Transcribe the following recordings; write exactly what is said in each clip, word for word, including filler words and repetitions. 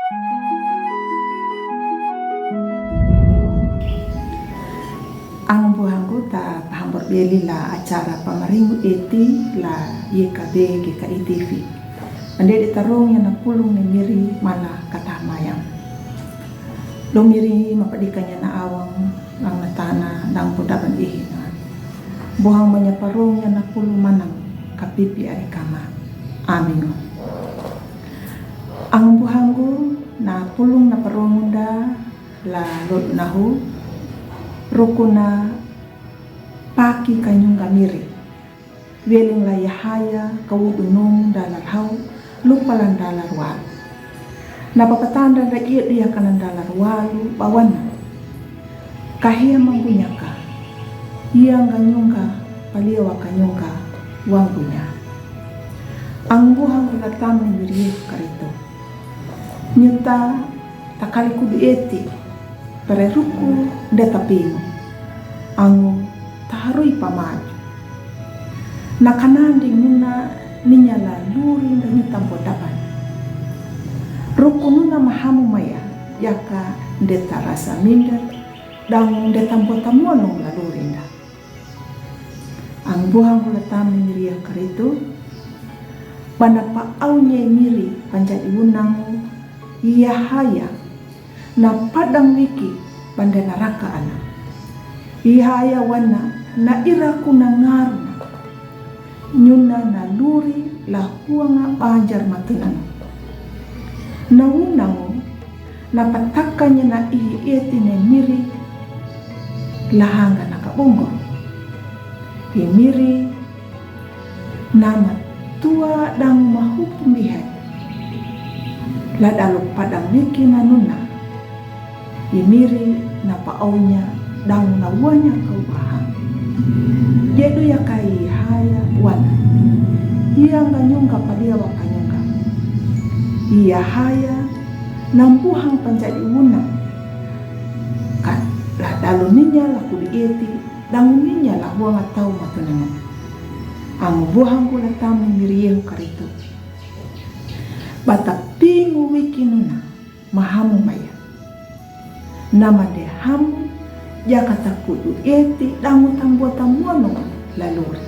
Ang buhanggu ta pahambor beli la acara pamaringu eti la Y K B G K I T V. Ande de tarong ya na pulung ni miri mala kata mayang. Lo miri mapadika nya na awang ang na tana dang budaban ihi na. Buhang manya parong ya na pulu manang kapipi ari kama. Amin. Ang buhanggu na pulung na parong unda la lot nahu rukuna paki kanyungga miri. Weling la Yahaya kawudu nung dalar hau lupalan dalar walu. Na papatanda da ia dia kanan dalar walu bawana. Kahia manggunya ka. Ia nganyungga paliawa kanyungga wanggunya. Ang buhanggu la tami miri Yehu Karitu. Nyuta takali kudu eti, pere ruku nde tapingu. Angu taharui pamaju. Na kanandi nuna ninya la luri nda nyuta bodaban. Ruku nuna mahamu maya, yaka nde tarasa minder, dang nde tambota monong la luri nda. Ang buhanggu la tami miri Yehu Karitu, bana pa au nye miri panjadi wunangu, Yahaya na padang wiki bande naraka ana. Yahaya wana na iraku na ngaruna. Nyuna na luri la huanga banjar matunanu. Na wunangu na patakanya na ihi eti ne miri lahanga na kabungo. Hi miri na matua dang mahupu mbihe. La dalu padang wiki na nuna. Hi miri na paaunya dang na wanya kau bahang. Jedu ya kai haya wana. Ia nganyungga paliawa kanyungga. Ia haya nambuhang panjadi wuna. Ka la dalu ninya la kubi eti, dang ninya la huanga tau matunanu. Ang buhanggu la tami miri Yehu Karitu. Bata pingu wiki nuna mahamu maya. Namande hamu jakata kudu eti dangu tambota mono la luri.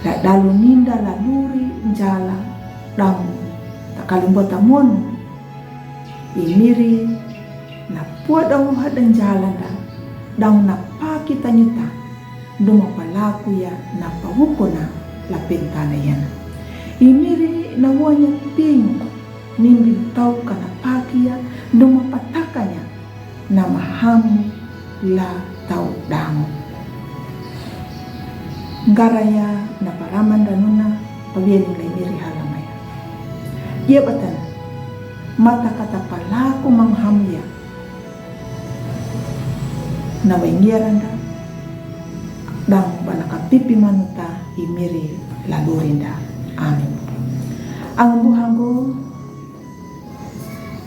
La dalu ninda la luri njala dangu takali mbota mono. Hi miri na pua dangu hada njala nda dangu na pakita nyuta. Duma palaku ya na pawukuna la pentana yana. Hi miri na wanya pingu nimbi tau kana pakia duma patakanya na mahamu la tau dangu. Ngaraya na paramanda nuna pawiani la hi miri halamaya. Ia batan mata kata palaku manghamu ya. Na wengiaranda dang bana kapipi manuta hi miri la lurinda. Amin. Ang buhanggu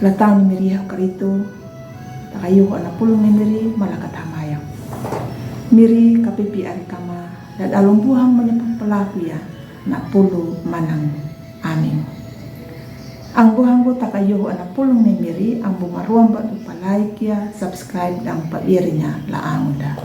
la tami miri Yehu Karitu, takayuhu ana pulung ne miri mala kata mayang. Miri kapipi ari kama la dalu buhang manya palaku ya na pulu manang. Amin. Ang buhanggu takayuhu ana pulung ne miri, ang bu maruamba upa like ya, subscribe dang pawirinya la angunda.